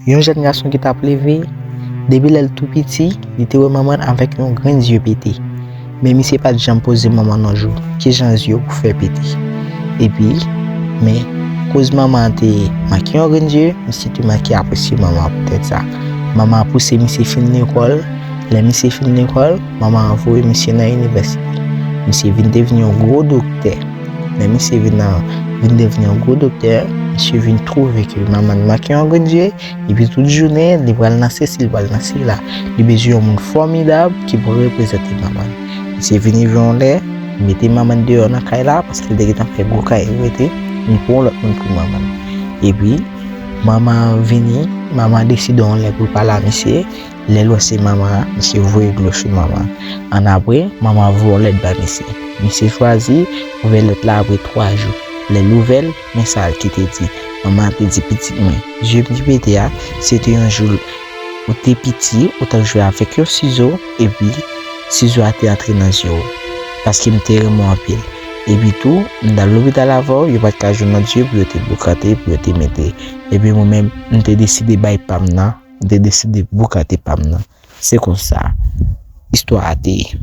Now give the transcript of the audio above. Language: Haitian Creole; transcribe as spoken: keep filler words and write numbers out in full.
Yon jèn gason ki t ap leve, depi lè l tou piti, li te wè manman l avèk yon grenn zye pete. Men misye pa t janm poze manman l yon jou, kijan zye w fè pete? Epi, men, koz manman an te manke yon grenn zye, misye te manke apresye manman an poutèt sa. Manman an pouse misye fin lekòl. Lè misye fin lekòl, manman an voye misye nan inivèsite. Misye vin devni yon gwo doktè. Lè misye vin nan, vin devni yon gwo doktè, misye vin twouve ke manman l manke yon grenn zye, epi tout jounen, li pral nan sesi, li pral nan sela. Li bezwen yon moun fòmidab ki pou reprezante manman l. Misye vin rive yon lè, li mete manman l deyò nan kay la, paske li te gentan fè gwo kay, li rete, li pran yon lòt moun pou manman l. Epi, manman an vini, manman an deside yon lè pou l pale a misye. Lè l wè se manman an, misye voye dlo sou manman an. Annapre, manman an voye yon lèt ba misye. Misye chwazi ouvè lèt la apre twa jou. Lè l ouvè l, men sa l ki te di. Manman an te di, "Pitit mwen, zye m ki pete a, se te yon jou ou te piti, ou t ap jwe avèk yon sizo, epi sizo a te antre nan zye w, paske m te renmen w anpil. Epi tou, m t al lopital avè w, yo pa t ka jwenn lòt zye pou yo te boukante, pou yo te mete. Epi mwen menm, m te deside bay pa m nan, m te deside boukante pa m nan." Se konsa istwa a te ye.